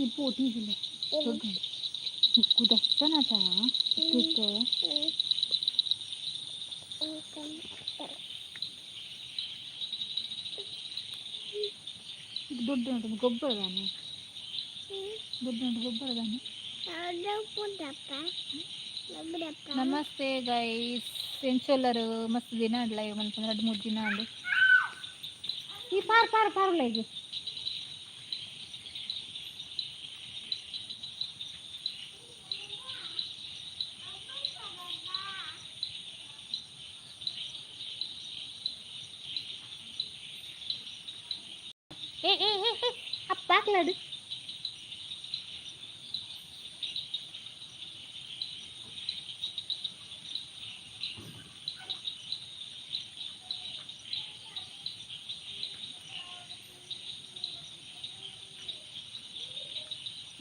ಈ ಪೋಟಿಜಿಲ್ಲ ಕುದಸ್ತನಟ ಇತ್ತೆ. ಇದು ದೊಡ್ಡ ಉಂಟು ಗೊಬ್ಬರ ತಾನೆ, ದೊಡ್ಡ ಉಂಟು ಗೊಬ್ಬರ ತಾನೆ. ನಮಸ್ತೆ ಗೈಸ್, ಎಂಚೊಲ್ಲರು? ಮಸ್ತ್ ದಿನ ಆಂಡ್ ಲೈವ್ ಮನ್ಪುನ, 2-3 ದಿನ ಆಂಡ್. ಈ ಪಾರ್ ಪಾರ್ ಪಾರ್ ಲೈಗ್. ಏ ಏ ಏ ಏ, ಅಪ್ಪ ಹಾಕ್ಲಾಡು.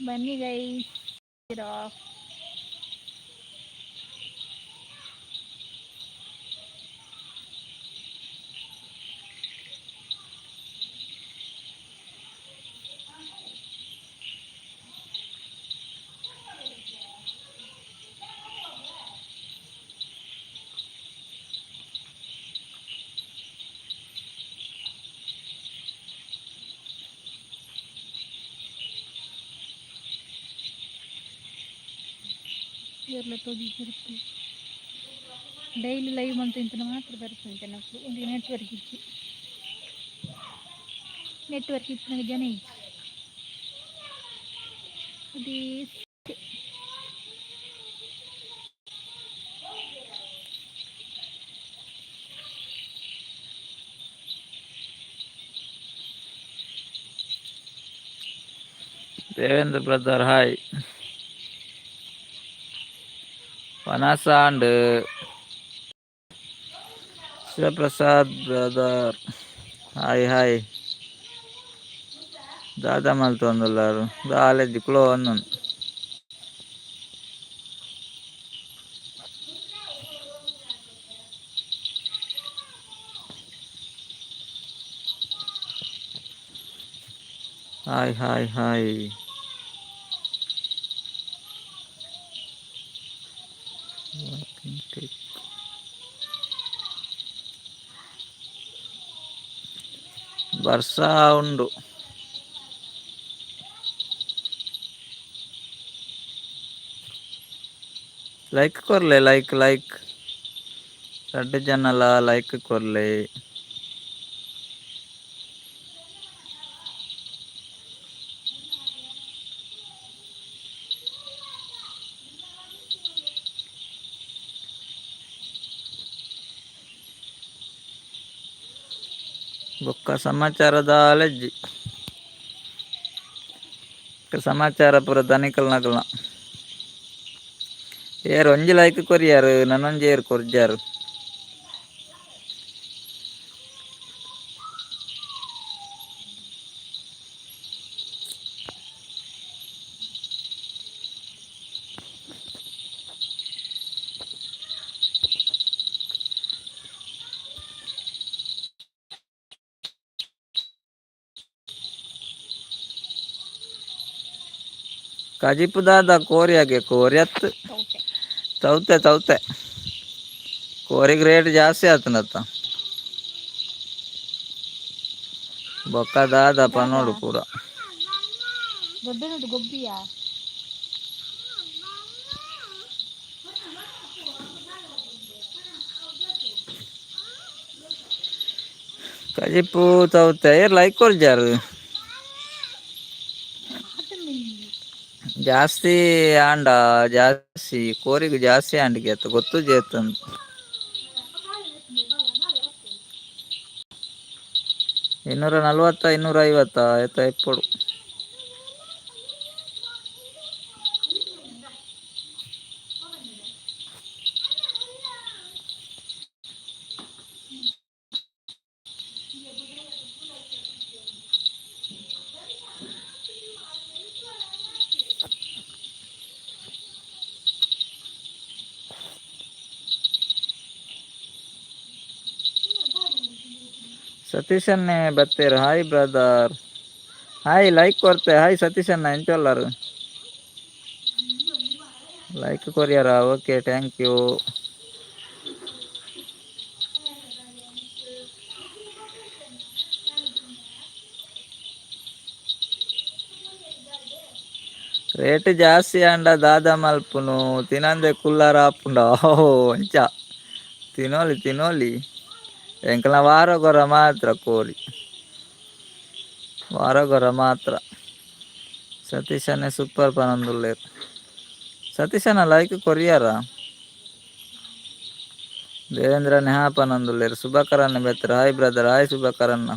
ಬನ್ನಿ ಗೈಸ್. ಆಫ್. ಏರ್ಲ ತೋಜಿ. ಡೈಲಿ ಲೈವ್ ಮಂತ ಇಂತ ಮಾತ್ರ ಬರ್ಪುಂಡು ನಕ್ಕು. ಒಂದು ನೆಟ್ವರ್ಕ್ ಇಜ್ಜಿ, ನೆಟ್ವರ್ಕ್ ಇಪ್ಪುನಗ ಜನ ಇಜ್ಜಿ. ಅದೇ. Devendra brother, hi. ವನಸಾಂಡ್. Shivaprasad brother, hi hi. ದಾದ ಮಲ್ತೊಂದುಲ್ಲಾರು? ದಾಲೆಜ್ಜಿ ಕುಲೋ ಒಂದೊಂದು. Hi hi hi. Walking stick. ಬರ್ಸ ಉಂಡು. ಲೈಕ್ ಕೊರ್ಲೆ, ಲೈಕ್ ಲೈಕ್. ರಡ್ಡ್ ಜನಲ ಲೈಕ್ ಕೊರ್ಲೆ. ಬೊಕ್ಕ ಸಮಾಚಾರ ದಾಲೆಜ್ಜಿ. ಸಮಾಚಾರ ಪೂರ ದನಿಕಲ್ನಕಲ್ನ. ಏರ್ ಒಂಜಿ ಲೈಕ್ ಕೊರಿಯಾರು, ನನೊಂಜಿ ಏರ್ ಕೊರ್ಜಾರು? ಕಜಿಪು ದಾದ? ಕೋರಿಯಾಗೆ ಕೋರಿ ಅತ್. ತೌತೆ. ತೌತೆ ತೌತೆ. ಕೋರಿಗ್ ರೇಟ್ ಜಾಸ್ತಿ ಆತನತ್ತ. ಬೊಕ್ಕ ದಾದ? ದಾದ? ಪನೋಡು ಪೂರ. ದೊಡ್ಡ ನೋಡು ಗೊಬ್ಬಿಯಾ. ಕಜಿಪು ತೌತೆ. Hair like ಕೊರ್ಜಾರು? ಜಾಸ್ತಿ ಆಂಡ, ಜಾಸ್ತಿ ಕೋರಿಗ್ ಜಾಸ್ತಿ ಆಂಡಿಗೆ ಅತ್ತ ಗೊತ್ತು ಜೇತಂದು. 240, 250 ಏತ ಇಪ್ಪೊಡು. ಸತೀಶನ್ನೇ ಬತ್ತೇರು. Hi brother, hi. ಲೈಕ್ ಕೊರ್ತೆ. ಹಾಯ್ ಸತೀಶಣ್ಣ, ಎಂಚೊಲ್ಲರು? ಲೈಕ್ ಕೊರಿಯರ? Okay, thank you. Rate ಜಾಸ್ತಿ ಅಂಡ ದಾದ ಮಲ್ಪುನು? ತಿನಂದೆ ಕುಲ್ಲಾರ ಆಪುಂಡ? ಓಹೋ, ಅಂಚ ತಿನೋಲಿ ತಿನೋಲಿ. ಎಂಕಲ್ನ ವಾರಗೊರ ಮಾತ್ರ ಕೋರಿ, ವಾರಗೊರ ಮಾತ್ರ. ಸತೀಶನೇ ಸೂಪರ್ ಪನೊಂದುಲ್ಲೆರ್. ಸತೀಶನ ಲೈಕ್ ಕೊರಿಯರ? ದೇವೇಂದ್ರ ನೆಹಾ ಪನೊಂದುಲ್ಲೆರ್. ಸುಭಾಕರನ್ನ ಬೆತ್ತರ. ಹಾಯ್ ಬ್ರದರ್, ಹಾಯ್ ಸುಭಾಕರನ್ನ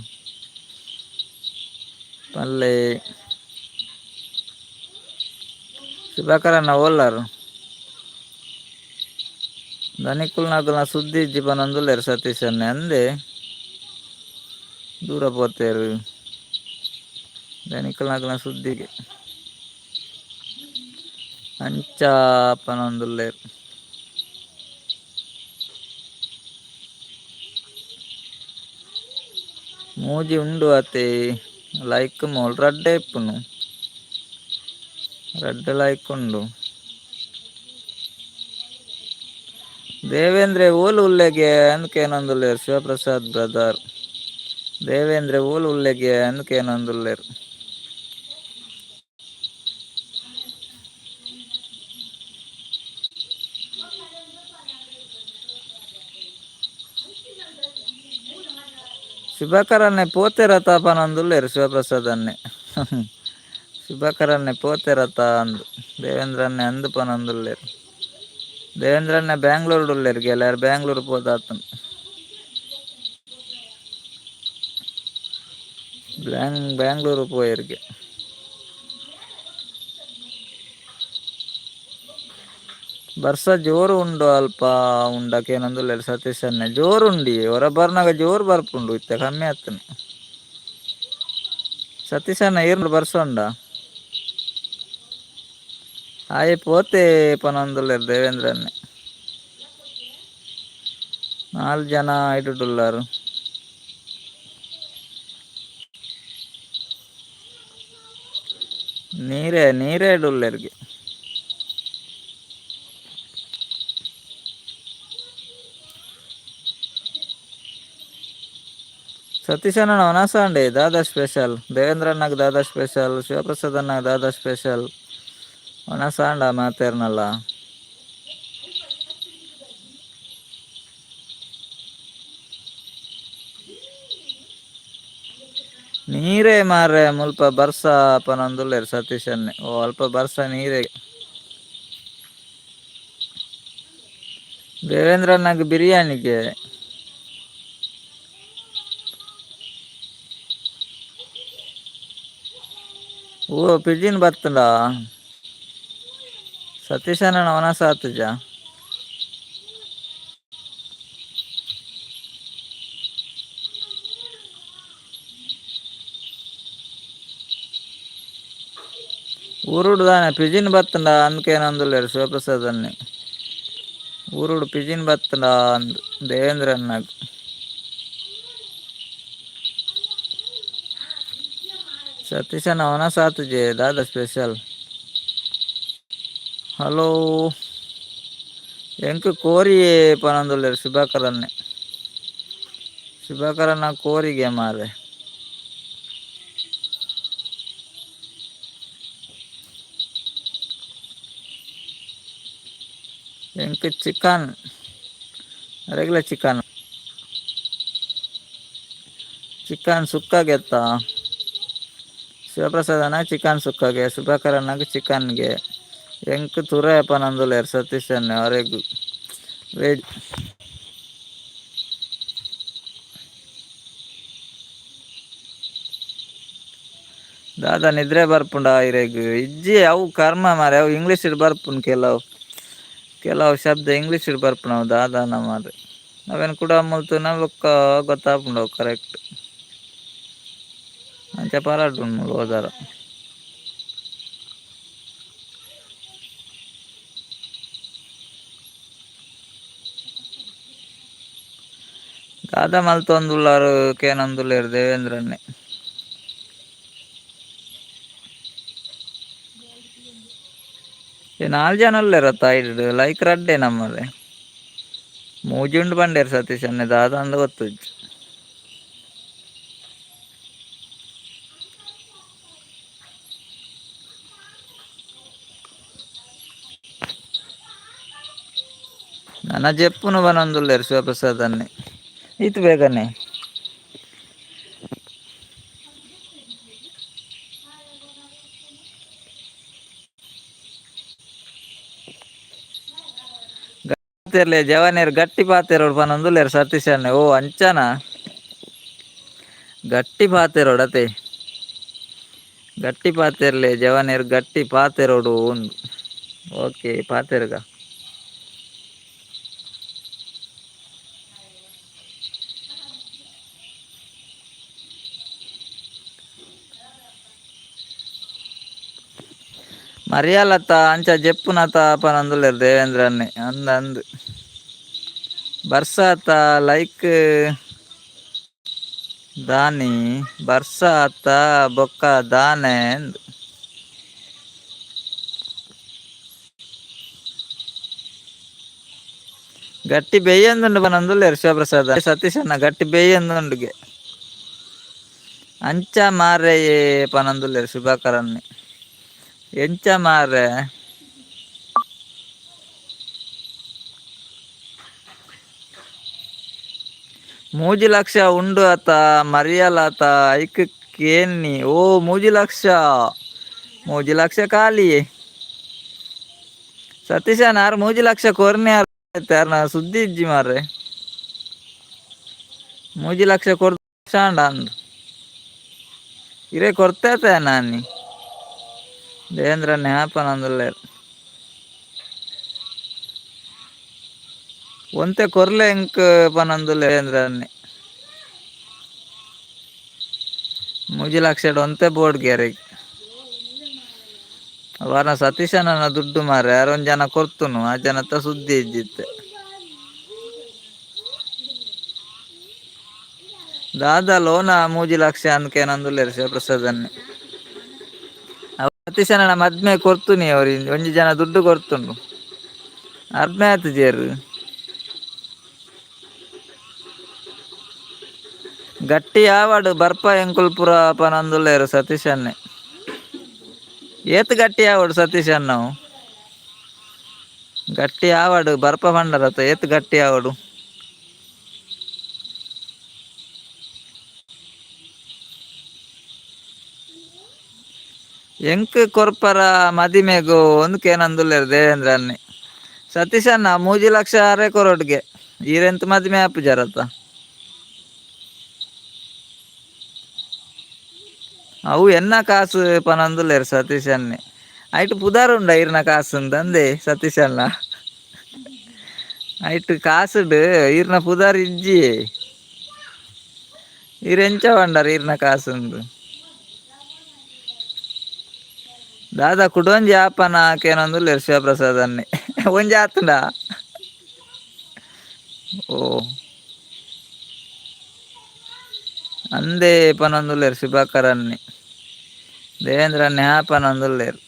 ಪಲ್ಲೆ. ಸುಭಾಕರನ್ನ ಓಲಾರು? ದನಿಕುಲ್ನಕುಲ್ನ ಸುದ್ದಿ ಇಜ್ಜಿ ಪನೊಂದುಲ್ಲೆರ್ ಸತೀಶನ್ನೆ. ಅಂದೆ, ದೂರ ಪೋತೇರು ದನಿಕುಲ್ನಕುಲ್ನ ಸುದ್ದಿಗೆ. ಅಂಚ ಪನೊಂದುಲ್ಲೆರ್. ಮೂಜಿ ಉಂಡು ಅತೆ. ಲೈಕ್ ಮೋಲ್ ರಡ್ಡೆ ಇಪ್ಪುನು, ರಡ್ಡ್ ಲೈಕ್ ಉಂಡು. ದೇವೇಂದ್ರೆ ಓಲು ಉಲ್ಲೆಗೆ ಅಂದ್ ಕೇನೊಂದುಲ್ಲೆರ್ ಶಿವಪ್ರಸಾದ್ ಬ್ರದರ್. ದೇವೇಂದ್ರೆ ಓಲು ಉಲ್ಲೆಗೆ ಅಂದ್ ಕೇನೊಂದುಲ್ಲೆರ್. ಶುಭಕರನ್ನೇ ಪೋತೆರತ ಪನೊಂದುಲ್ಲೆರ್ ಶಿವಪ್ರಸಾದ್ ಅನ್ನೆ. ಶುಭಕರನ್ನೇ ಪೋತೆರತ ಅಂದ್ ದೇವೇಂದ್ರನ್ನೇ ಅಂದ್ ಪನೊಂದುಲ್ಲೆರ್. ದೇವೇಂದ್ರನ್ನೇ ಬ್ಯಾಂಗ್ಳೂರ್ಡ್ ಉಲ್ಲೆರ್. ಗೆಲರ್ ಬ್ಯಾಂಗ್ಳೂರ್ ಪೋದಾತನ್. ಬ್ಯಾಂಗ್ಳೂರು ಪೋಯೆರ್ಗೆ. ಬರ್ಸ ಜೋರು ಉಂಡು ಅಲ್ಪ ಉಂಡಕೇನೊಂದುಲ್ಲೆರ್ ಸತೀಶ್ ಅಣ್ಣೆ. ಜೋರು ಉಂಡಿ, ಹೊರ ಬರ್ನಾಗ ಜೋರು ಬರ್ಪುಂಡು, ಇತ್ತೆ ಕಮ್ಮಿ ಆತನ. ಸತೀಶ್ ಅಣ್ಣ, ಏರ್ಲು ಬರ್ಸ ಉಂಡ? ಆಯೆ ಪೋತೆ ಪನೊಂದುಲ್ಲೆರ್ ದೇವೇಂದ್ರನ್ನೇ. ನಾಲ್ ಜನ ಇಡುಡುಲ್ಲಾರು. ನೀರೇ ನೀರೇ ಇಡುಲ್ಲೆರ್ಗೆ. ಸತೀಶ್ ಅಣ್ಣ, ವನಸಾಂಡೆ ದಾದಾ ಸ್ಪೆಷಲ್? ದೇವೇಂದ್ರ ಅಣ್ಣಗ್ ದಾದಾ ಸ್ಪೆಷಲ್? ಶಿವಪ್ರಸಾದ್ ಅಣ್ಣಗ್ ದಾದಾ ಸ್ಪೆಷಲ್? ವನಸಾಂಡ ಮಾತೇರ್ನಲ್ಲ? ನೀರೇ ಮಾರ್ರೆ ಮುಲ್ಪ ಬರ್ಸ ಪನೊಂದುಲ್ಲೆರ್ ಸತೀಶ್ ಅಣ್ಣೆ. ಓ, ಅಲ್ಪ ಬರ್ಸ ನೀರೇ. ದೇವೇಂದ್ರ ಅಣ್ಣಗ್ ಬಿರಿಯಾನಿಗೆ. ಓ, ಪಿಜಿನ್ ಬತ್ತಂಡ. ಸತೀಶ್ ಅಣ್ಣ, ವನಸ ಆತುಜ? ಊರುಡು ದಾನೆ ಪಿಜಿನ್ ಬತ್ತಂಡ ಅಂದ್ಕೇನೊಂದುಲ್ಲೆರ್ ಶಿವಪ್ರಸಾದ್ ಅಣ್ಣೆ. ಊರುಡು ಪಿಜಿನ್ ಬತ್ತಂಡ ಅಂದ್ ದೇವೇಂದ್ರ ಅಣ್ಣಗ್. ಸತೀಶ್ ಅಣ್ಣ, ವನಸ ಆತುಜೆ? ದಾದಾ ಸ್ಪೆಷಲ್? ಹಲೋ, ಎಂಕ್ ಕೋರಿ ಪನೊಂದುಲ್ಲೆರ್ ಶುಭಾಕರ್ ಅಣ್ಣೆ. ಶುಭಾಕರ್ ಅಣ್ಣ ಕೋರಿಗೆ ಮಾರ್ರೆ. ಎಂಕ್ ಚಿಕನ್, ರೆಗ್ಯುಲರ್ ಚಿಕನ್. ಚಿಕನ್ ಸುಕ್ಕಗೆತ್ತ? ಶಿವಪ್ರಸಾದ್ ಅಣ್ಣ ಚಿಕನ್ ಸುಕ್ಕಗೆ, ಸುಧಾಕರ್ ಅಣ್ಣಗ್ ಚಿಕನ್ಗೆ, ಎಂಕ್ ತುರೆ ಪನೊಂದುಲ್ಲೆರ್ ಸತೀಶ್ ಅಣ್ಣೆ. ಅರೆಗ್ ವೆಜ್. ದಾದಾ, ನಿದ್ರೆ ಬರ್ಪುಂಡ ಇರೆಗ್? ಇಜ್ಜಿ, ಅವು ಕರ್ಮ ಮಾರೆ. ಅವು ಇಂಗ್ಲೀಷ್ ಬರ್ಪುಂಡು. ಕೆಲವು ಕೆಲವು ಶಬ್ದ ಇಂಗ್ಲೀಷ್ ಬರ್ಪುನವು ದಾದಾನ ಮಾರೆ. ಅವೆನ್ ಕೂಡ ಮುಲ್ತುನ ಬೊಕ್ಕ ಗೊತ್ತಾಪುಂಡು ಅವು ಕರೆಕ್ಟ್. ಅಂಚ ಪರಡುಂಡು ಮೂಲು ಓದಾರ. ದಾದ ಮಲ್ತೊಂದುಲ್ಲಾರು ಕೇನೊಂದುಲ್ಲೆರ್ ದೇವೇಂದ್ರನ್ನೇ. ಏ ನಾಲ್ ಜನ ಉಲ್ಲೆರತ್ತ ಐಡ್ ಲೈಕ್ ರಡ್ಡೆ ನಮ್ಮಲೆ ಮೂಜಿ ಉಂಡು ಬಂಡೇರು ಸತೀಶ್ ಅಣ್ಣೆ ದಾದ ಅಂದ್ ಗೊತ್ತುಜ್ಜಿ. ನನ ಜೆಪ್ಪುನು ಬನೊಂದುಲ್ಲೆರ್ ಶಿವಪ್ರಸಾದ್ ಅಣ್ಣೆ ಈತ್ ಬೇಗನೆ. ಪಾತೆರ್ಲೆ ಜವನೆರ್ ಗಟ್ಟಿ ಪಾತೆರೋಡು ಪನೊಂದುಲ್ಲೆರ್ ಸತೀಶ್ ಅಣ್ಣೆ. ಓ ಅಂಚನಾ, ಗಟ್ಟಿ ಪಾತೆರೋಡತೆ, ಗಟ್ಟಿ ಪಾತೆರ್ಲೆ ಜವನೆರ್ ಗಟ್ಟಿ ಪಾತೆರೋಡು ಉಂದು. ಓಕೆ ಪಾತೆರ್ಗ. ಮರಿಯಾಲತ್ತ ಅಂಚ ಜೆಪ್ಪುನತ ಪನೊಂದುಲ್ಲೆರ್ ದೇವೇಂದ್ರನ್ನೇ. ಅಂದ್ ಅಂದ್ ಬರ್ಸಾತ ಲೈಕ್ ದಾನಿ ಬರ್ಸಾತ ಬೊಕ್ಕ ದಾನೆ ಅಂದ್. ಗಟ್ಟಿ ಬೆಯ್ಯೊಂದುಂಡು ಪನೊಂದುಲ್ಲೆರ್ ಶಿವಪ್ರಸಾದ ಸತೀಶ್ ಅಣ್ಣ ಗಟ್ಟಿ ಬೆಯ್ಯೊಂದುಂಡುಗೆ. ಅಂಚ ಮಾರ್ರೆಯೇ ಪನೊಂದುಲ್ಲೆರ್ ಶುಭಾಕರ್ ಅಣ್ಣೆ. ಎಂಚ ಮಾರ್ರೆ? ಮೂಜಿ ಲಕ್ಷ ಉಂಡು ಅತ ಮರಿಯಲತ ಐಕ್ ಕೇನ್ನಿ. ಓ ಮೂಜಿ ಲಕ್ಷ, ಮೂಜಿ ಲಕ್ಷ ಖಾಲಿಯೇ ಸತೀಶಣ್ಣ. ಆರ್ ಮೂಜಿ ಲಕ್ಷ ಕೊರ್ನೆ ಅರ್ನ ಸುದ್ದಿ ಇಜ್ಜಿ ಮಾರ್ರೆ. ಮೂಜಿ ಲಕ್ಷ ಕೊರ್ದು ಅಂದ್ ಇರೆ ಕೊರ್ತೇತ ನಾನಿ ದೇವೇಂದ್ರನ್ನೇ ಪನೊಂದುಲ್ಲೆರ್. ಒಂತೆ ಕೊರ್ಲೆ ಎಂಕ್ ಪನೊಂದುಲ್ಲೆ ದೇವೇಂದ್ರನ್ನೇ. ಮೂಜಿ ಲಕ್ಷಡ್ ಒಂತೆ ಬೋಡ್ಗೆ ಅರೆಗ್. ವಾರ ಸತೀಶಣ್ಣನ ದುಡ್ಡು ಮಾರ್ರೆ, ಅರೊಂಜಿ ಜನ ಕೊರ್ತುನು, ಆ ಜನತ ಸುದ್ದಿ ಇಜ್ಜಿತ್ತೆ. ದಾದ ಲೋನ ಮೂಜಿ ಲಕ್ಷ ಅಂದ್ ಕೇನೊಂದುಲ್ಲೆರ್ ಶಿವಪ್ರಸಾದ್ ಅಣ್ಣೆ. ಸತೀಶಣ್ಣನ ಮದ್ಮೆ ಕೊರ್ತುನಿ ಅವ್ರು ಒಂಜಿ ಜನ ದುಡ್ಡು ಕೊರ್ತುಂಡು ಅರ್ಮೆ ಆತುಜೆರ್. ಗಟ್ಟಿ ಆವಡ್ ಬರ್ಪ ಎಂಕುಲು ಪೂರ ಪನೊಂದುಲ್ಲೆರ್ ಸತೀಶ್ ಅಣ್ಣೆ. ಏತ್ ಗಟ್ಟಿ ಆವಡ್ ಸತೀಶ್ ಅಣ್ಣವು? ಗಟ್ಟಿ ಆವಡ್ ಬರ್ಪ ಪಂಡರತ, ಏತ್ ಗಟ್ಟಿ ಆವಡು? ಎಂಕ್ ಕೊರ್ಪರ ಮದಿಮೆಗು ಅಂದ್ ಕೇನೊಂದುಲ್ಲೆರ್ ದೇವೇಂದ್ರ ಅಣ್ಣೆ. ಸತೀಶ್ ಅಣ್ಣ ಮೂಜಿ ಲಕ್ಷ ಆರೆ ಕೊರೊಡ್ಗೆ, ಈರೆಂತ್ ಮದಿಮೆ ಆಪುಜರತ. ಅವು ಎನ್ನ ಕಾಸು ಪನೊಂದುಲ್ಲೆರ್ ಸತೀಶ್ ಅಣ್ಣೆ. ಐಟ್ ಪುದರ್ ಉಂಡ ಈರ್ನ ಕಾಸು ಅಂದೆ ಸತೀಶ್ ಅಣ್ಣ? ಐಟ್ ಕಾಸುಡು ಈರ್ನ ಪುದರ್ ಇಜ್ಜಿ, ಈರ್ ಎಂಚ ಪಂಡರ್ ಈರ್ನ ಕಾಸುಂದು? ದಾದಾ ಕುಡೊಂಜಿ ಆಪನ ಕೇನೊಂದುಲ್ಲೆರ್ ಶಿವಪ್ರಸಾದ್ ಅಣ್ಣೆ. ಒಂಜಿ ಆತುಂಡ? ಓ ಅಂದೇ ಪನೊಂದುಲ್ಲೆರ್ ಶುಭಾಕರ್ ಅಣ್ಣೆ. ದೇವೇಂದ್ರ ಅಣ್ಣೆ ಹಾ ಪನೊಂದುಲ್ಲೆರ್.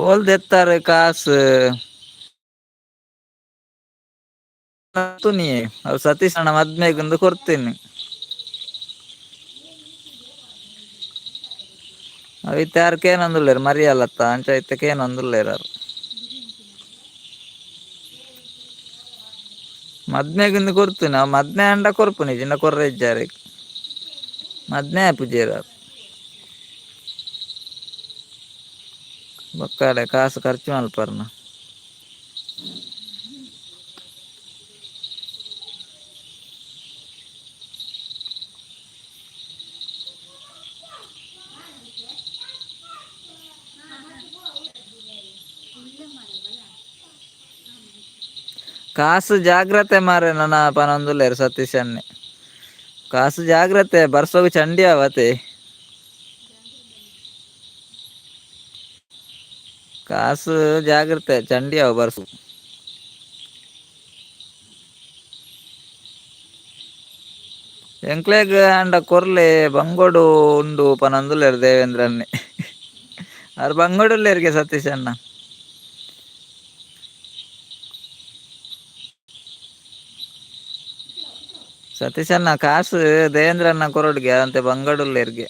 ಓಲ್ ದೆತ್ತಾರೆ ಕಾಸು ತುನಿಯೆ ಅವು ಸತೀಶ್ ಅಣ್ಣ ಮದ್ಮೆಗ್ ಕೊರ್ತೀನಿ. ಅವು ಇತ್ತೆ ಆರ್ ಕೇನೊಂದುಲ್ಲೆರ್ ಮರಿಯಲತ್ತ ಅಂಚ ಇತ್ತೆ ಕೇನೊಂದುಲ್ಲೆರ್ ಆರ್. ಮದ್ಮೆಗಿಂದು ಕೊರ್ತು ನಾವು ಮದ್ಮೆ ಅಂಡ ಕೊರ್ಪುನಿ ಜಿನ್ನ ಕೊರ್ರೆ ಇಜ್ಜಾರೆ ಮದ್ಮೆ ಪೂಜೆರ ಬೊಕ್ಕಡೆ ಕಾಸು ಖರ್ಚು ಮಲ್ಪರ್ನ. ಕಾಸು ಜಾಗ್ರತೆ ಮಾರೆ ನನ್ನ ಪನೊಂದುಲ್ಲೆರ್ ಸತೀಶನ್ನೆ. ಕಾಸು ಜಾಗ್ರತೆ ಬರ್ಸೋಗು ಚಂಡಿ ಆವತೆ. ಕಾಸು ಜಾಗ್ರತೆ ಚಂಡಿ ಅವ ಬರ್ಸು. ಎಂಕ್ಲೆಗ್ ಆಂಡ ಕೊರ್ಲೆ ಬಂಗೋಡು ಉಂಡು ಪನೊಂದುಲ್ಲೆರ್ ದೇವೇಂದ್ರನ್ನೆ. ಆರ್ ಬಂಗೋಡುಲ್ಲೆರ್ಗೆ ಸತೀಶ್ ಅಣ್ಣ. ಸತೀಶ್ ಅಣ್ಣ ಕಾಸು ದೇವೇಂದ್ರಣ್ಣ ಕೊರೊಡ್ಗೆ ಅಂತೆ ಬಂಗೋಡುಲ್ಲೆರ್ಗೆ.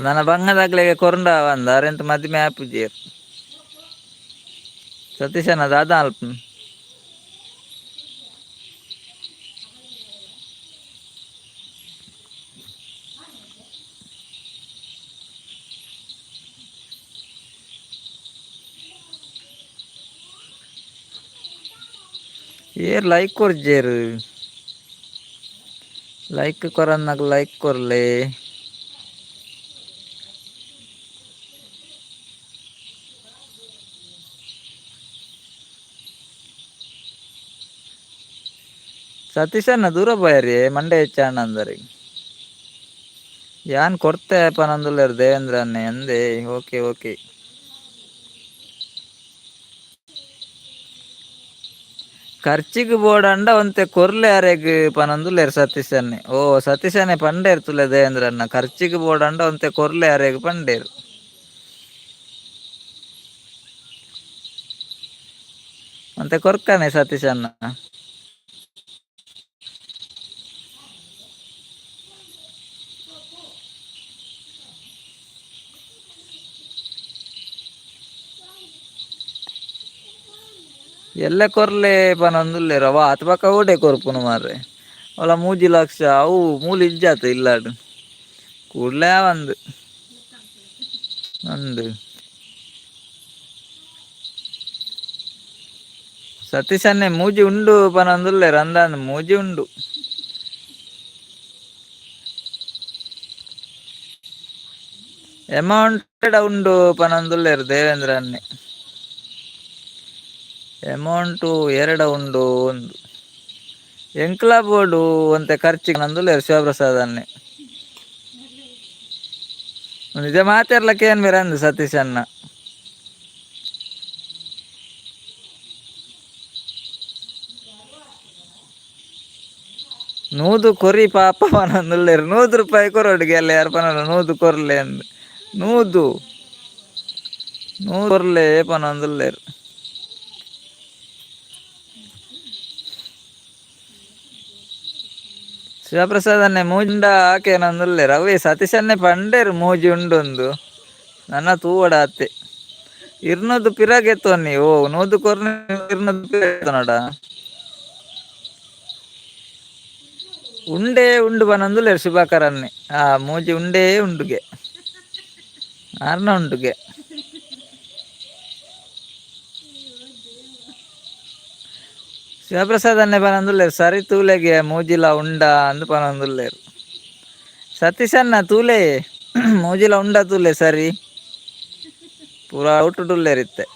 ನನ್ನ ಬಂಗದಾಗ್ಲೆಗೆ ಕೊರಂಡ ಬಂದ ಅರೆಂತ ಮದಿಮೆ ಆಪುಜೆರ್. ಸತೀಶಣ್ಣ ದಾದ ಅಲ್ಪ. Hair like ಕೊರ್ಜೇರು like ಕೊರನ್ನಾಗ like ಕೊರ್ಲೆ. ಸತೀಶಣ್ಣ ದೂರ ಪೋಯರಿ ಮಂಡೆ ಹೆಚ್ಚಣ್ಣ ಅಂದರಿ. ಯಾನ್ ಕೊರ್ತೆ ಪನೊಂದುಲ್ಲೆರ್ ದೇವೇಂದ್ರನ್ನೆ ಅಂದೆ. ಓಕೆ ಓಕೆ ಖರ್ಚಿಗ್ ಬೋಡಂಡ ಒಂತೆ ಕೊರ್ಲೆ ಅರೆಗ್ ಪನೊಂದುಲ್ಲೆರ್ ಸತೀಶನ್ನೆ. ಓ ಸತೀಶನ್ನೆ ಪಂಡೇರ್ ತುಲೆ ದೇವೇಂದ್ರಣ್ಣ ಖರ್ಚಿಗ್ ಬೋಡಂಡ ಒಂತೆ ಕೊರ್ಲೆ ಅರೆಗ್ ಪಂಡೇರ್. ಒಂತೆ ಕೊರ್ಕನೆ ಸತೀಶಣ್ಣ. ಎಲ್ಲೆ ಕೊರ್ಲೆ ಪನೊಂದುಲ್ಲೆರ್ ಅವ ಆತ್ ಬೊಕ ಓಡೆ ಕೊರ್ಪುನು ಮಾರ್ರೆ. ಒಲ 3 ಲಕ್ಷ ಅವು ಮೂಲು ಇಜ್ಜಾತ ಇಲ್ಲಾಡ್ ಕೂಡ್ಲೆ ಆವಂದ್ ಅಂದ್. ಸತೀಶನ್ನೆ ಮೂಜಿ ಉಂಡು ಪನೊಂದುಲ್ಲೆರ್ ಅಂದಾಂದ್ ಮೂಜಿ ಉಂಡು. ಅಮೌಂಟ್ ಉಂಡು ಪನೊಂದುಲ್ಲೆರ್ ದೇವೇಂದ್ರನ್ನೆ. ಅಮೌಂಟು ಎರಡ ಉಂಡು ಒಂದು ಎಂಕ್ಲ ಬೋಡು ಒಂತೆ ಖರ್ಚಿಗ್ ಪನೊಂದುಲ್ಲೆರ್ ಶಿವಪ್ರಸಾದ್ ಅಣ್ಣೆ. ನಿಜ ಮಾತೆರ್ಲಕ್ಕ ಏನ್ ಅಂದ್ ಸತೀಶ್ ಅಣ್ಣ. ನೂದು ಕೊರಿ ಪಾಪ ಪನೊಂದುಲ್ಲೆರ್ 100 ರೂಪಾಯಿ ಕೊರೊಡುಗೆ ಅಲ್ಲ ಯಾರ್ ಪನೊಂದು ನೂದು ಕೊರ್ಲೆ ಅಂದ್. ನೂದು ನೂದು ಕೊರ್ಲೆ ಪನೊಂದುಲ್ಲೆರ್. ಶಿವಪ್ರಸಾದ್ ಅಣ್ಣೆ ಮೂಜಿಂಡ ಆಕೇನೊಂದುಲ್ಲೆರ್ ಅವೇ ಸತೀಶನ್ನೆ ಪಂಡೇರ್ ಮೂಜಿ ಉಂಡೊಂದು ನನ ತೂವೊಡ ಆತೆ. ಇರ್ನೊದು ಪಿರಗೆತ್ತೊನ್ನಿ ಓ ನೂದು ಕೊರ್ನೆ ಇರ್ನೊದು ಪಿರ ಉಂಡೇ ಉಂಡು ಪನೊಂದುಲ್ಲೆರ್ ಶುಭಾಕರನ್ನೆ. ಆ ಮೂಜಿ ಉಂಡೇ ಉಂಡುಗೆ ಆರ್ನ ಉಂಡುಗೆ. ಶಿವಪ್ರಸಾದ್ ಅಣ್ಣೆ ಪನೊಂದುಲ್ಲೆರ್ ಸರಿ ತೂಲೆಗೆ ಮೂಜಿಲ ಉಂಡ ಅಂದ್ ಪನೊಂದುಲ್ಲೆರ್. ಸತೀಶಣ್ಣ ತೂಲೆ ಮೂಜಿಲ ಉಂಡ ತೂಲೆ ಸರಿ ಪೂರಾ ಔಟುಡುಲ್ಲೆರ್ ಇತ್ತೆ.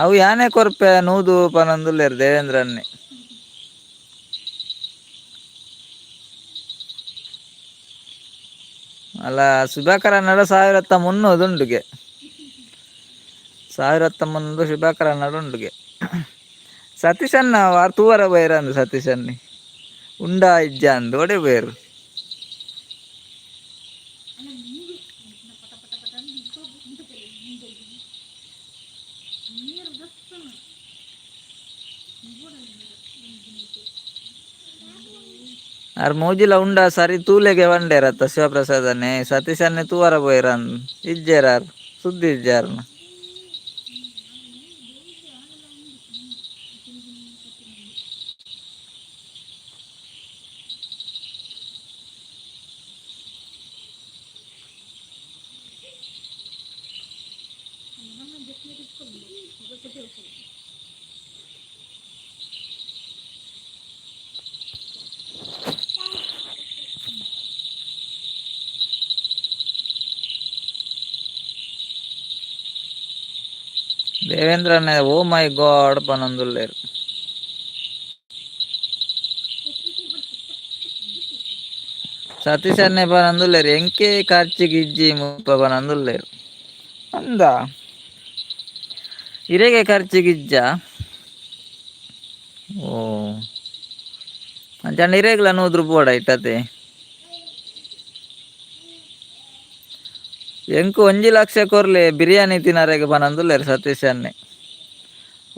ಅವು ಯಾನೆ ಕೊರ್ಪೆ ನೂದು ಪನೊಂದುಲ್ಲೆರ್ ದೇವೇಂದ್ರನ್ನೆ. ಅಲ್ಲ ಸುಧಾಕರ ನಡ 1300 ಉಂಡುಗೆ. 1300 ಶುಭಾಕರ ಉಂಡುಗೆ. ಸತೀಶಣ್ಣ ವಾರ್ ತೂವರ ಬೈರ ಅಂದ್ ಸತೀಶನ್ನಿ ಉಂಡಾ ಇಜ್ಜ ಅಂದ್ ಒಡೆ ಪೋಯೆರ್. ಆರ್ ಮೂಜಿಲ ಉಂಡ ಸರಿ ತೂಲೆಗೆ ವಂಡೇರತ್ತ ಶಿವಪ್ರಸಾದನೆ ಸತೀಶನ್ನೇ ತೂವರ ಪೋಯಿರನ್ ಇಜ್ಜೆರಾರ್ ಸುದ್ದಿ ಇಜ್ಜಾರ್ನ. ದೇವೇಂದ್ರನೇ ಓ ಮೈ ಗಾಡ್ ಪನೊಂದುಲ್ಲೆರ್. ಸತೀಶನ್ನೇ ಪನೊಂದುಲ್ಲೆರ್ ಎಂಕೆ ಖರ್ಚಿಗ್ ಇಜ್ಜಿ ಮುಲ್ಪ ಪನೊಂದುಲ್ಲೆರ್. ಅಂದ ಇರೆಗೆ ಖರ್ಚಿಗ್ ಇಜ್ಜಾ? ಓ ಅಂಚಾಂಡ ಇರೆಗ್ಲ ನೂದು ಬೋಡ ಇಟ್ಟತೆ. ಎಂಕ್ 1 ಲಕ್ಷ ಕೊರ್ಲೆ ಬಿರಿಯಾನಿ ತಿನರೆಗ್ ಪನೊಂದುಲ್ಲೆರ್ ಸತೀಶ್ ಅಣ್ಣೆ.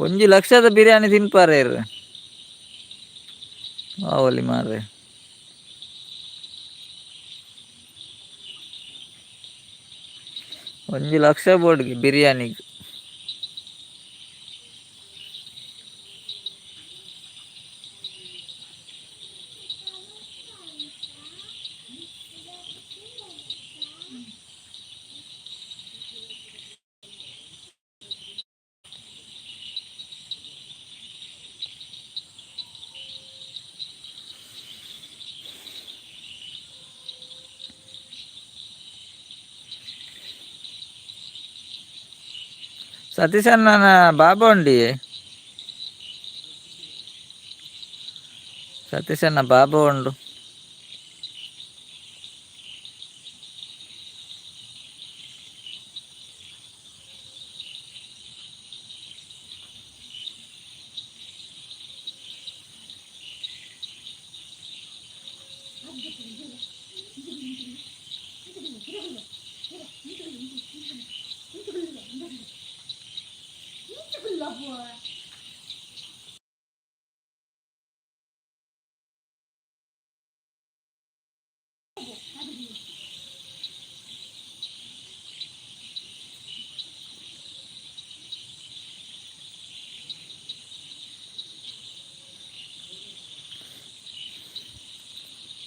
1 ಲಕ್ಷದ ಬಿರಿಯಾನಿ ತಿನ್ಪಾರೇರ್ ಆವೊಲಿ ಮಾರ್ರೆ. 1 ಲಕ್ಷ ಬೋಡ್ಗೆ ಬಿರಿಯಾನಿಗ್. ಸತೀಶ್ ಅಣ್ಣನ ಬಾಬಾ ಉಂಡಿ, ಸತೀಶ್ ಅಣ್ಣ ಬಾಬಾ ಉಂಡು.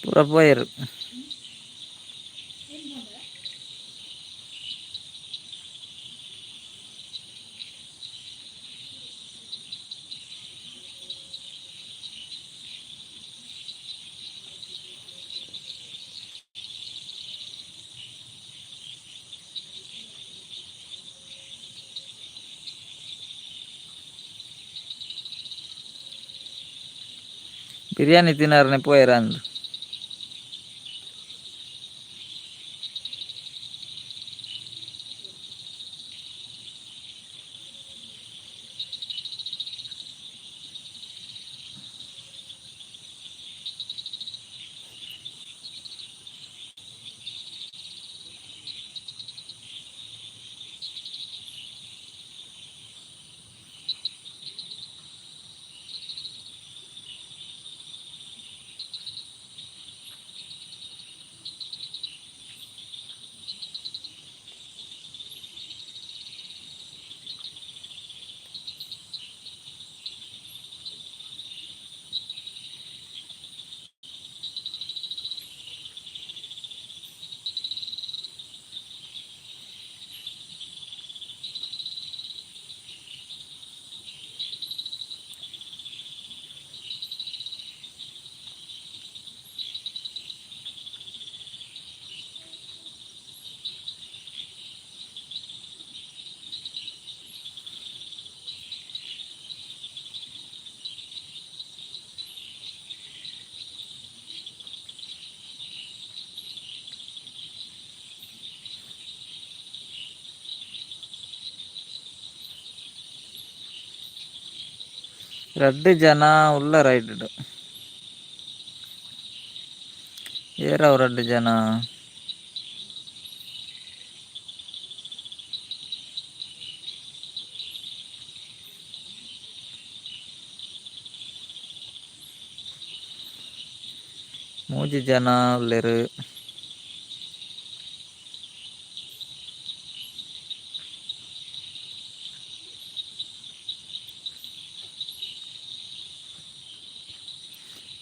ಪೂರ ಪೋಯೆರ್. ಬಿರಿಯಾನಿ ತಿನ್ನರ್ನೆ ಪೋಯೆರ್ ಅಂದ್. ರಡ್ಡ್ ಜನ ಉಲ್ಲ ರೈಟ್ ಏರವು ರಡ್ಡ್ ಜನ? ಮೂಜಿ ಜನ ಉಲ್ಲೆರ್.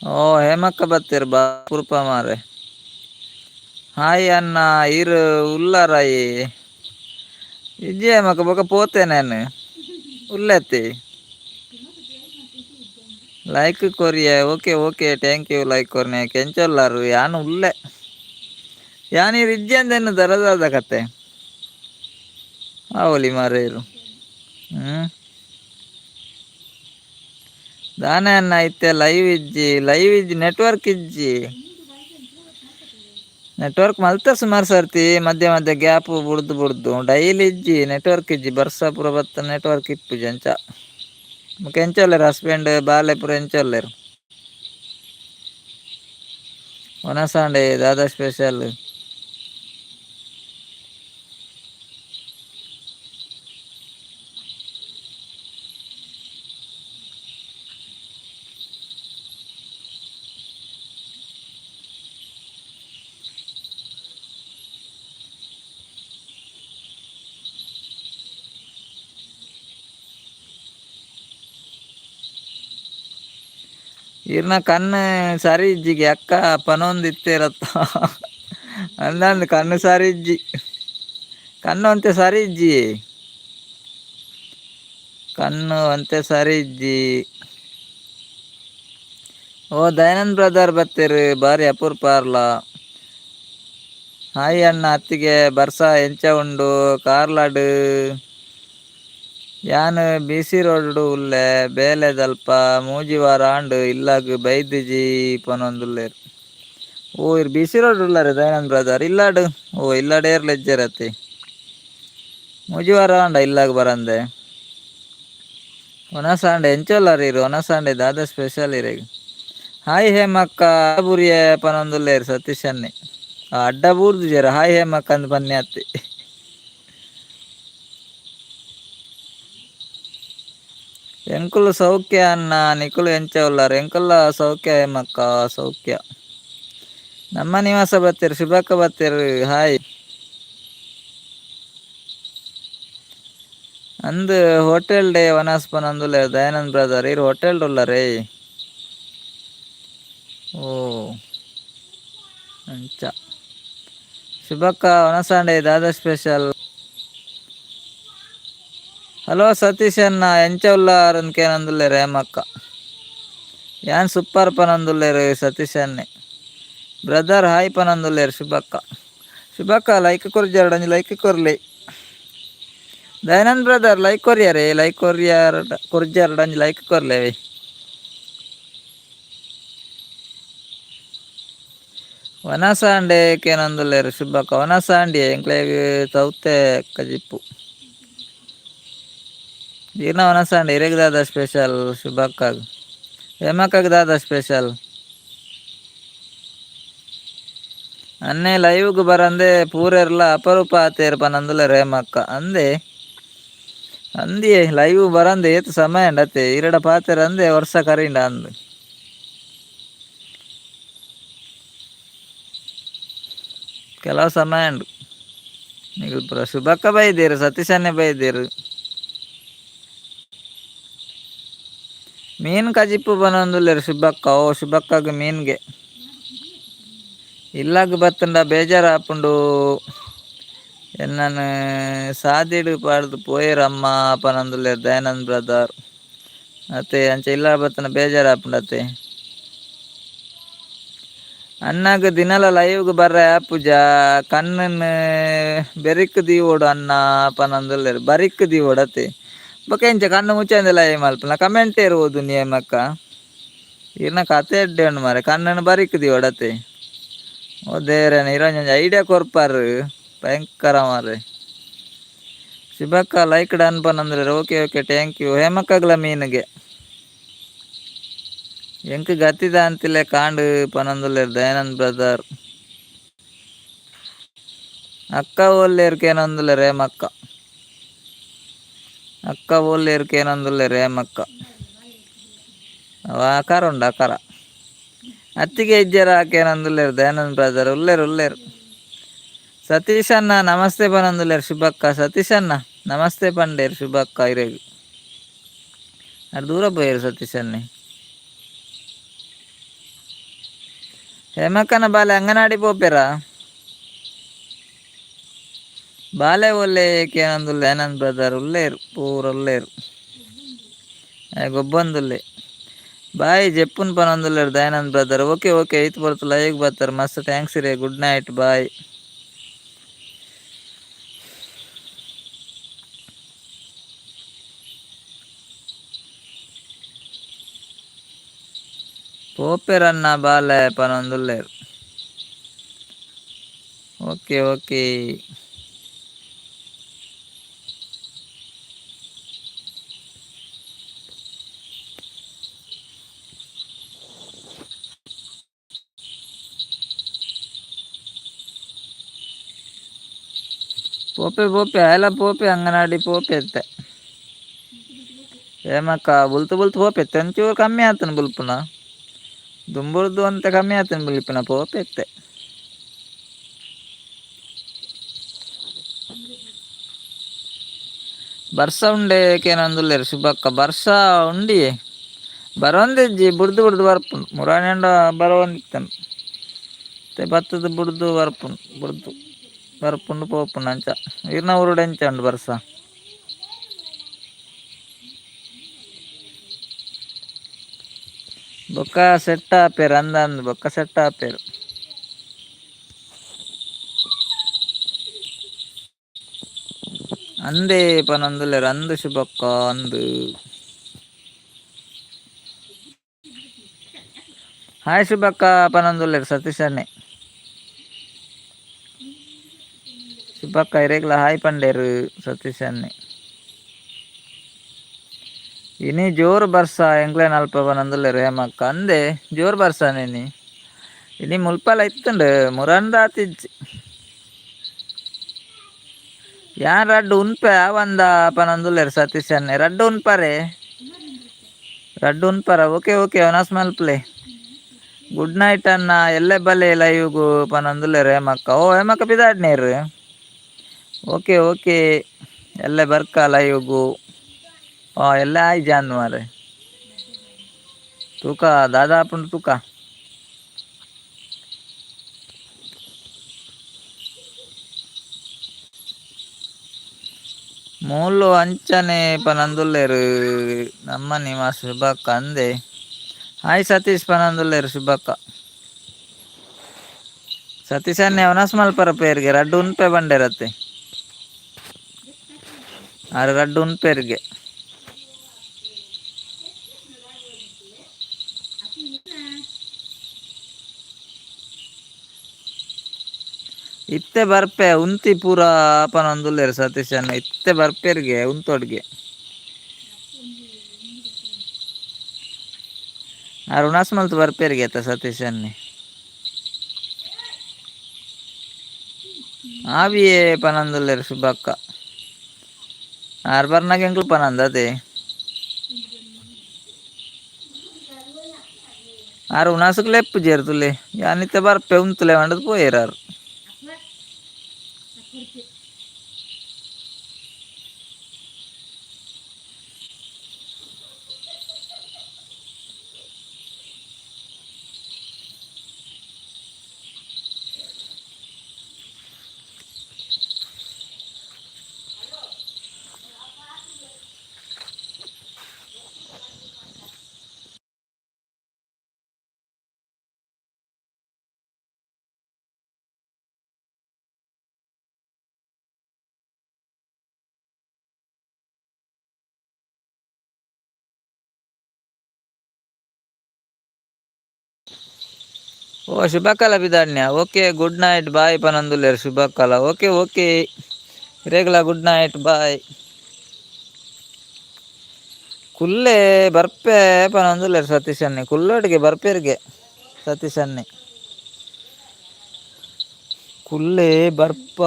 ಓ ಹೇಮಕ್ಕ ಬತ್ತೆರ್ ಬಾ ಪುರ್ಪ ಮಾರೆ. ಹಾಯ್ ಅಣ್ಣ, ಇರ್ ಉಲ್ಲರಾಯಿ? ಇಜ್ಜಿ ಹೇಮಕ್ಕ, ಬೊಕ ಪೋತೆ ನಾನು. ಉಲ್ಲೆತ್ತಿ. ಲೈಕ್ ಕೊರಿಯೆ. Okay okay, thank you. Like ಕೊರ್ನೆ. ಎಂಚೊಲ್ಲಾರು? ಯಾನ್ ಉಲ್ಲೆ. ಯಾನ್ ಇರ್ ಇಜ್ಜಿ ಅಂದೆನ್ನು ದರದಾದ ಕತೆ ಆವೊಲಿ ಮಾರ್ರೆ ಇರು. ಹ್ಮ್ ದಾನೆ ಅಣ್ಣ, ಇತ್ತೆ ಲೈವ್ ಇಜ್ಜಿ? ಲೈವ್ ಇಜ್ಜಿ, ನೆಟ್ವರ್ಕ್ ಇಜ್ಜಿ. ನೆಟ್ವರ್ಕ್ ಮಲ್ತ ಸುಮಾರು ಸರ್ತಿ, ಮಧ್ಯ ಮಧ್ಯ ಗ್ಯಾಪ್ ಬುಡ್ದು ಬುಡ್ದು. ಡೈಲಿ ಇಜ್ಜಿ, ನೆಟ್ವರ್ಕ್ ಇಜ್ಜಿ. ಬರ್ಸ ಪೂರ ಬತ್ತ ನೆಟ್ವರ್ಕ್ ಇಪ್ಪುಜಿ ಅಂಚ. ಬೊಕ ಎಂಚ ಉಲ್ಲೆರ್ ಹಸ್ಬೆಂಡ್, ಬಾಲೆ ಪೂರ ಎಂಚ ಉಲ್ಲೆರ್? ವನಸಾಂಡೆ ದಾದಾ ಸ್ಪೆಷಲ್? ಈರ್ನ ಕಣ್ಣು ಸರಿ ಇಜ್ಜಿಗೆ ಅಕ್ಕ, ಪನೊಂದು ಇತ್ತೇರತ್ತ. ಅಂದಂದು ಕಣ್ಣು ಸರಿ ಇಜ್ಜಿ, ಕಣ್ಣು ಒಂತೆ ಸರಿ ಇಜ್ಜಿ, ಕಣ್ಣು ಒಂತೆ ಸರಿ ಇಜ್ಜಿ. ಓ ದಯಾನಂದ್ ಬ್ರದರ್ ಬತ್ತೆರ್, ಬಾರಿ ಅಪೂರ್ಪ ಅರ್ಲ. ಹಾಯ್ ಅಣ್ಣ, ಅತ್ತಿಗೆ ಬರ್ಸ ಎಂಚ ಉಂಡು ಕಾರ್ಲಾಡ್? ಯಾನ್ ಬಿ.ಸಿ ರೋಡ್ ಉಲ್ಲೆ ಬೇಲೆದಲ್ಪ, ಮೂಜಿ ವಾರ ಆಂಡ್ ಇಲ್ಲಗ್ ಬೈದಿಜಿ ಪನೊಂದುಲ್ಲೆರ್. ಓ ಇರ್ ಬಿ.ಸಿ ರೋಡ್ ಉಲ್ಲರೆ ದಯಾನಂದ್ ಬ್ರದರ್? ಇಲ್ಲಾಡ್? ಓ ಇಲ್ಲಾಡ್ ಏರ್ಲ ಇಜ್ಜೆರತ್ತೆ. ಮೂಜಿ ವಾರ ಆಂಡ ಇಲ್ಲಾಗ್ ಬರಂದೆ? ವನಸಾಂಡೆ ಎಂಚ ಉಲ್ಲರ್ ಇರ್? ವನಸಾಂಡೆ ದಾದ ಸ್ಪೆಷಲ್ ಇರೆಗ್? ಹಾಯ್ ಹೇಮಕ್ಕ ಬುರಿಯೆ ಪನೊಂದುಲ್ಲೆರ್ ಸತೀಶ್ ಅನ್ನೆ. ಅಡ್ಡ ಬೂರ್ದುಜೆರ್, ಹಾಯ್ ಹೇಮಕ್ಕ ಅಂದ್ ಪನ್ನೆ ಅತ್ತೆ. ಎಂಕುಲು ಸೌಖ್ಯ ಅಣ್ಣ, ನಿಕುಲು ಎಂಚ ಉಲ್ಲರ್? ಎಂಕುಲ್ಲ ಸೌಖ್ಯ ಹೇಮಕ್ಕ, ಸೌಖ್ಯ. ನಮ್ಮ ನಿವಾಸ ಬತ್ತೆರ್, ಶುಭಕ್ಕ ಬತ್ತೆರ್. ಹಾಯ್. ಅಂದ್ ಹೋಟೆಲ್ ಡೇ ವನಸ್ ಪನೊಂದುಲ್ಲೆರ್ ದಯಾನಂದ್ ಬ್ರದರ್. ಇರ್ ಹೋಟೆಲ್ ಉಲ್ಲರೇ? ಓ ಅಂಚ. ಶುಭಕ್ಕ, ವನಸಾಂಡೆ ದಾದ ಸ್ಪೆಷಲ್? ಹಲೋ ಸತೀಶ್ ಅಣ್ಣ, ಎಂಚ ಉಲ್ಲಾರ್ ಕೇನೊಂದುಲ್ಲೆರ್ ಹೇಮಕ್ಕ. ಯಾನ್ ಸೂಪರ್ ಪನೊಂದುಲ್ಲೆರ್ ಸತೀಶ್ ಅಣ್ಣೆ. ಬ್ರದರ್ ಹಾಯ್ ಪನೊಂದುಲ್ಲೆರ್ ಶುಭಕ್ಕ. ಶುಭಕ್ಕ ಲೈಕ್ ಕೊರ್ಜಾರ್ಡ ಒಂಜಿ ಲೈಕ್ ಕೊರ್ಲಿ. ದಯಾನಂದ್ ಬ್ರದರ್ ಲೈಕ್ ಕೊರಿಯರೆ, ಲೈಕ್ ಕೊರಿಯರ್ ಕೊರ್ಜಾರ್ಡ ಒಂಜಿ ಲೈಕ್ ಕೊರ್ಲೆ. ವನಸಾಂಡೆ ಕೇನೊಂದುಲ್ಲೆರ್ ಶುಭಕ್ಕ. ವನಸಾಂಡೆ ಎಂಕ್ಲೆಗ್ ತೌತೆ ಕಜಿಪ್ಪು. ಈರ್ನ ವನಸಾಂಡೆ, ಇರೆಗ್ ದಾದ ಸ್ಪೆಷಲ್? ಶುಭಕ್ಕಾಗ್, ಹೇಮಕ್ಕಗ್ ದಾದ ಸ್ಪೆಷಲ್? ಅನ್ನೆ ಲೈವ್ಗ್ ಬರಂದೆ ಪೂರೆರ್ಲ ಅಪರೂಪ ಆತೇರ್ ಪನೊಂದುಲ್ಲೆರ್ ಹೇಮಕ್ಕ. ಅಂದೆ ಅಂದಿಯೇ, ಲೈವ್ ಬರಂದೆ ಏತ್ ಸಮಯ ಉಂಡತ್ತೆ. ಈರೆಡ ಪಾತೆರ ಅಂದೆ ವರ್ಷ ಕರೀಂಡ ಅಂದ್. ಕೆಲವು ಸಮಯ ಉಂಡು. ನಿಗುಲ್ ಪೂರ ಶುಭಕ್ಕ ಬೈದೇರು, ಸತೀಶನ್ನೇ ಬೈದೇರು. ಮೀನ್ ಕಜಿಪ್ಪು ಪನೊಂದುಲ್ಲೆರ್ ಶುಭಕ್ಕ. ಓ ಶುಭಕ್ಕಗ್ ಮೀನ್ಗೆ. ಇಲ್ಲಗ್ ಬತ್ತುಂಡ ಬೇಜಾರಾಪುಂಡು, ಎನ್ನನ್ ಸಾದಿಡ್ ಪಾಡ್ದ್ ಪೋಯೆರಮ್ಮ ಪನೊಂದುಲ್ಲೆರ್ ದಯಾನಂದ್ ಬ್ರದರ್. ಅತ್ತೆ, ಅಂಚ ಇಲ್ಲ ಬತ್ತುಂಡ ಬೇಜಾರಾಪುಂಡು ಅತ್ತೆ. ಅಣ್ಣಗ್ ದಿನಲ ಲೈವ್ಗ್ ಬರ್ರೆ ಆಪುಜ, ಕಣ್ಣನ್ ಬೆರಿಕ್ ದೀವೊಡು ಅಣ್ಣ ಪನೊಂದುಲ್ಲೆರ್. ಬರಿಕ್ ದೀವೊಡು ಅತ್ತೆ. ಬೊಕ ಎಂಚ ಕಣ್ಣು ಮುಚ್ಚಂದೆ ಲೈವ್ ಮಲ್ಪುನ? ಕಮೆಂಟ್ ಏರ್ ಓದುನಿ ಹೇಮಕ್ಕ? ಈರ್ನ ಕತೆ ಎಡ್ಡೆ ಉಂಡು ಮಾರ್ರೆ. ಕಣ್ಣನ್ ಬರಿಕ್ ದೀವೊಡತ್ತೆ. ಓ ದೇವ್ರೇನ, ಇರೊಂಜಿ ಐಡಿಯಾ ಕೊರ್ಪರ್, ಭಯಂಕರ ಮಾರ್ರೆ. ಶುಭಕ್ಕ ಲೈಕ್ ಡನ್ ಪನೊಂದುಲ್ಲೆರ್. Okay okay, thank you. ಹೇಮಕ್ಕಗ್ಲ ಮೀನುಗೆ. ಎಂಕ್ ಗತಿ ದಾಂತಿಲೆ ಕಾಂಡ್ ಪನೊಂದುಲ್ಲೆರ್ ದಯಾನಂದ್ ಬ್ರದರ್. ಅಕ್ಕ ಓಲ್ಲೆರ್ ಕೇನೊಂದುಲ್ಲೆರ್ ಹೇಮಕ್ಕ. ಅಕ್ಕ ಓಲ್ಲೆರ್ ಕೇನೊಂದುಲ್ಲೆರ್ ಹೇಮಕ್ಕ. ಅವ ಅಕಾರ ಉಂಡು ಅಕಾರ. ಅತ್ತಿಗೆ ಇಜ್ಜರ ಕೇನೊಂದುಲ್ಲೆರ್ ದಯಾನಂದ್ ಬ್ರದರ್ ಉಲ್ಲೇರ್ ಉಲ್ಲೇರ್. ಸತೀಶ್ ಅಣ್ಣ ನಮಸ್ತೆ ಪನೊಂದುಲ್ಲೆರ್ ಶುಭಕ್ಕ. ಸತೀಶ್ ಅಣ್ಣ ನಮಸ್ತೆ ಪಂಡೇರ್ ಶುಭಕ್ಕ ಇರೆಗ್. ಅರ್ ದೂರ ಪೋಯೆರ್ ಸತೀಶ್ ಅಣ್ಣೆ. ಹೇಮಕ್ಕನ ಬಾಲೆ ಅಂಗನಾಡಿ ಪೋಪೆರಾ? ಬಾಲೆ ಒಲ್ಲೆ ಕೇನೊಂದುಲ್ಲೆ ದಯಾನಂದ್ ಬ್ರದರ್. ಉಲ್ಲೇರ್ ಪೂರ ಉಲ್ಲೇರ್. ಗೊಬ್ಬೊಂದುಲ್ಲೆ. ಬಾಯ್ ಜೆಪ್ಪುನ್ ಪನೊಂದುಲ್ಲೆರ್ ದಯಾನಂದ್ ಬ್ರದರ್. ಓಕೆ ಓಕೆ ಈತ್ ಪೊರ್ತು ಲೈವ್ ಬತ್ತರ್ ಮಸ್ತ್ thanks ಇರೆ. Good night bye. ಪೋಪೆರನ್ನ ಬಾಲೆ ಪನೊಂದುಲ್ಲೆರ್. Okay okay. ಪೋಪೆ ಪೋಪೆ ಆಯಲ ಪೋಪೆ ಅಂಗನಾಡಿ ಪೋಪೆ ಇತ್ತೆ. ಹೇಮಕ್ಕ ಬುಲ್ತು ಬುಲ್ತು ಪೋಪೆ ಇತ್ತೆ ಒಂಚೂರು ಕಮ್ಮಿ ಆತನ ಬುಲ್ಪುನ. ದುಂಬುರ್ದು ಒಂತೆ ಕಮ್ಮಿ ಆತನ ಬುಲ್ಪುನ ಪೋಪೆ ಇತ್ತೆ. ಬರ್ಸ ಉಂಡೆ ಕೇನೊಂದುಲ್ಲೆರ್ ಶುಭಕ್ಕ. ಬರ್ಸ ಉಂಡಿಯೇ ಬರೊಂದಿಜ್ಜಿ ಬುಡ್ದು ಬುಡ್ದು ಬರ್ಪುಂಡು. ಮುರಾನಿಂಡ ಬರೊಂದಿತ್ತನು ಇತ್ತೆ ಬತ್ತದ ಬುಡ್ದು ಬರ್ಪುಂಡು ಬುಡ್ದು ಬರ್ಪುಂಡು ಪೋಪುಂಡು ಅಂಚ. ಇರ್ನ ಊರುಡು ಎಂಚ ಉಂಡು ಬರ್ಸ? ಬೊಕ್ಕ ಸೆಟ್ ಆಪೆರ್ ಅಂದ್ ಅಂದ್ ಬೊಕ್ಕ ಸೆಟ್ ಆಪೆರ್. ಅಂದೇ ಪನೊಂದುಲ್ಲೆರ್ ಅಂದ್ ಶುಭಕ್ಕ ಅಂದ್. ಹಾಯ್ ಶುಭಕ್ಕ ಪನೊಂದುಲ್ಲೆರ್ ಸತೀಶ್ ಅಣ್ಣೆ. ಶುಭಕ್ಕ ಇರೆಗ್ಲ ಹಾಯ್ ಪಂಡೆರ್ ಸತೀಶ್ ಅಣ್ಣೆ. ಇನಿ ಜೋರು ಬರ್ಸ ಎಂಕ್ಲೆನ ಅಲ್ಪ ಪನೊಂದುಲ್ಲೆರ್ ಹೇಮಕ್ಕ. ಅಂದೆ ಜೋರು ಬರ್ಸನೆ ಇನಿ. ಇನಿ ಮುಲ್ಪಲ ಇತ್ತುಂಡು ಮುರಂದಾತಿಜ್ಜಿ. ಯಾನ್ ರಡ್ಡ್ ಉನ್ಪೆ ಆವಂದ ಪನೊಂದುಲ್ಲೆರ್ ಸತೀಶ್ ಅಣ್ಣೆ. ರಡ್ಡ್ ಉನ್ಪರೆ ರಡ್ಡ್ ಉನ್ಪರ. ಓಕೆ ಓಕೆ ವನಸ್ ಮಲ್ಪುಲೆ. ಗುಡ್ ನೈಟ್ ಅಣ್ಣ ಎಲ್ಲೆ ಬಲೆ ಲೈವ್ಗು ಪನೊಂದುಲ್ಲೆರ್ ಹೇಮಕ್ಕ. ಓ ಹೇಮಕ್ಕ ಪಿದಾಡ್ನೇರ್. ಓಕೆ ಓಕೆ ಎಲ್ಲೆ ಬರ್ಕ ಲೈವ್ಗು. ಎಲ್ಲೆ ಆಯ್ಜಾಂದ್ ಮಾರ್ರೆ. ತೂಕ ದಾದಾ ಆಪುಂಡು ತೂಕ. ಮೂಲು ಅಂಚನೆ ಪನೊಂದುಲ್ಲೆರ್ ನಮ್ಮ ನಿಮ್ಮ ಶುಭಕ್ಕ ಅಂದೆ. ಹಾಯ್ ಸತೀಶ್ ಪನೊಂದುಲ್ಲೆರ್ ಶುಭಕ್ಕ. ಸತೀಶ್ ಅಣ್ಣೆ ವನಸ್ ಮಲ್ಪರ ಪೇರ್ಗೆ ರಡ್ಡ್ ಉನ್ಪೆ ಬಂಡೆರತ್ತೆ. ಆರ್ ರಡ್ಡ್ ಉನ್ಪೆರ್ಗೆ. ಇತ್ತೆ ಬರ್ಪೆ ಉಂತಿ ಪೂರ ಪನೊಂದುಲ್ಲೆರ್ ಸತೀಶ್ ಅಣ್ಣ. ಇತ್ತೆ ಬರ್ಪೆರ್ಗೆ ಉಂತೊಡ್ಗೆ. ಆರ್ ಉಣಸ್ ಮಲ್ತ್ ಬರ್ಪೆರ್ಗೆ ಅತ್ತ ಸತೀಶ್ ಅಣ್ಣೆ. ಆವಿಯೇ ಪನೊಂದುಲ್ಲೆರ್ ಶುಭಕ್ಕ. ಆರ್ ಬರ್ನಾಗ ಎಂಕ್ಲು ಪನಂದ ಅದೇ. ಆರ್ ಉಣಸುಕ್ ಲೆಪ್ಪುಜೆರ್ ತುಲೆ. ಯಾನ್ ಇತ್ತೆ ಬರ್ಪೆ ಉಂತುಲೆ ಪಂಡುದು ಪೋಯೆರ್ ಆರ್. ಓ ಶುಭಕಲ ಬಿದಾಡ್ನ್ಯ. ಓಕೆ ಗುಡ್ ನೈಟ್ ಬಾಯ್ ಪನೊಂದುಲ್ಲೆರ್ ಶುಭಕಲ. ಓಕೆ ಓಕೆ ಇರೆಗ್ಲ ಗುಡ್ ನೈಟ್ ಬಾಯ್. ಕುಲ್ಲೆ ಬರ್ಪೆ ಪನೊಂದುಲ್ಲೆರ್ ಸತೀಶ್ ಅಣ್ಣೆ. ಕುಲ್ಲೋಡಿಗೆ ಬರ್ಪೆರ್ಗೆ ಸತೀಶ್ ಅಣ್ಣೆ. ಕುಲ್ಲೆ ಬರ್ಪ.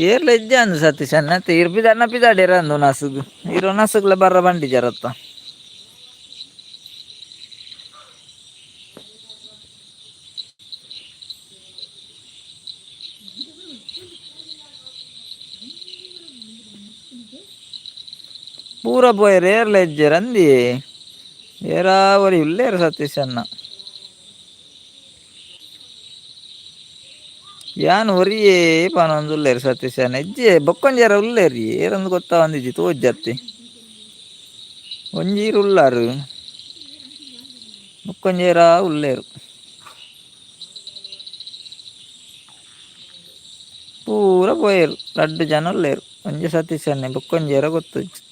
ಏರ್ಲ ಇಜ್ಜ ಅಂದು ಸತೀಶ್ ಅಣ್ಣ ಇರ್ ಪಿದಾಡ್ನ ಪಿದಾಡೇರ ಅಂದು ನಸುಗು ಇರೋ ನಸುಗ್ಲ ಬರ್ರ ಬಂಡಿ ಜರತ್ತ. ಪೂರ ಪೋಯೆರ್ ಏರ್ಲ ಇಜ್ಜೆರ್ ಅಂದಿ ಏರಾವರಿ ಉಲ್ಲೇರು ಸತೀಶ್ ಅಣ್ಣ. ಯಾನ್ ಒರಿಯೇ ಪನೊಂದು ಉಲ್ಲೇರು ಸತೀಶ್ ಅಣ್ಣ. ಇಜ್ಜೆ ಬೊಕ್ಕೊಂಜೆರ ಉಲ್ಲೇರಿ ಏರೊಂದು ಗೊತ್ತಾವಂದಿಜ್ಜಿ ತೋಜತ್ತಿ ಒಂಜೀರು ಉಲ್ಲಾರು ಬೊಕ್ಕೊಂಜೇರ ಉಲ್ಲೇರು ಪೂರ ಪೋಯೆರು ರಡ್ಡ್ ಜನ ಉಲ್ಲೇರು ಒಂಜಿ ಸತೀಶ್ ಅಣ್ಣೆ ಬೊಕ್ಕೊಂಜೇರ ಗೊತ್ತುಜ್ಜಿ.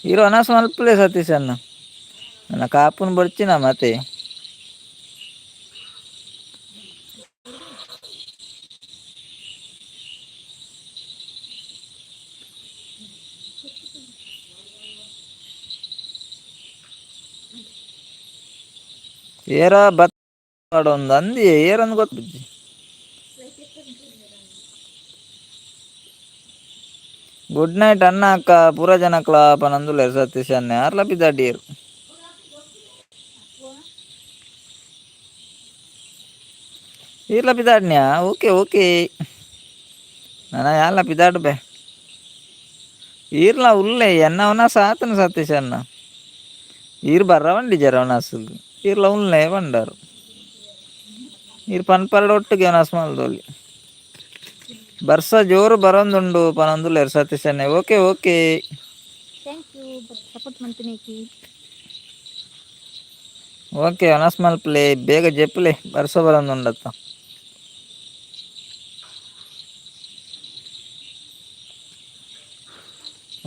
ಈರ್ ವನಸ್ ಮಲ್ಪುಲೆ ಸತೀಶ್ ಅಣ್ಣ ನನ್ನ ಕಾಪುನು ಬೊಡ್ಚಿನ ಮತ್ತೆ. ಏರ ಬತ್ ಒಂದು ಅಂದಿ ಏರಂದು ಗೊತ್ತುಜ್ಜಿ. ಗುಡ್ ನೈಟ್ ಅಣ್ಣ ಅಕ್ಕ ಪೂರ ಜನಕ್ಲ ಪನೊಂದುಲ್ಲೆರ್ ಸತೀಶ್ ಅಣ್ಣೆ ಆರ್ಲ ಪಿದಾಡಿಯೆರ್. ಈರ್ಲ ಪಿದಾಡ್ನ್ಯಾ? ಓಕೆ ಓಕೆ ನನ ಯಾನ್ಲ ಪಿದಾಡ್ಬೆ. ಈರ್ಲ ಉಲ್ಲೆ ಎನ್ನ ವನಸ್ ಆತನ ಸತೀಶ್ ಅಣ್ಣ. ಈರ್ ಬರ್ರ ಪಂಡಿಜರ ವನಸ್ಗ್ ಈರ್ಲ ಉಲ್ಲೆ ಪಂಡರ್. ಈರ್ ಪನ್ಪರಡ ಒಟ್ಟಿಗೆ ವನಸ್ ಮಲ್ದೊಲಿ. ಬರ್ಸ ಜೋರು ಬರೊಂದುಂಡು ಪನೊಂದುಲ್ಲೆರ್ Satish ಅಣ್ಣೆ. Okay okay. Thank you support ಮಲ್ತಿನೇಕಿ. Okay ವನಸ್ ಮಲ್ಪುಲೆ ಬೇಗ ಜೆಪ್ಪುಲೆ ಬರ್ಸ ಬರೊಂದುಂಡತ್ತ.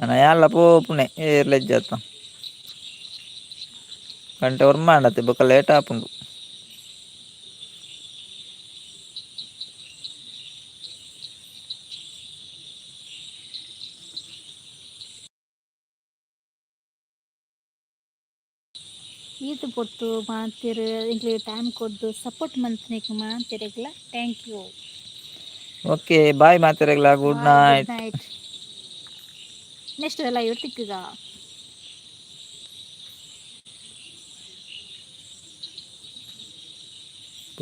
ನನ ಯಾನ್ಲ ಪೋಪುನೆ ಏರ್ಲ ಇಜ್ಜತ್ತ. ಗಂಟೆ ಒರ್ಂಬ ಆಂಡತ್ತೆ ಬೊಕ ಲೇಟ್ ಆಪುಂಡು. ಈತ್ ಪೊರ್ತು ಮಾತೆರ್ ಎಂಕ್ಲೆಗ್ ಟೈಮ್ ಕೊರ್ದು ಸಪೋರ್ಟ್ ಮಲ್ತಿನೆಕ್ ಮಾತೆರೆಗ್ಲ thank you. Okay bye ಮಾತೆರೆಗ್ಲ good bye, good night. Night. Next live ತಿಕ್ಕುಗ.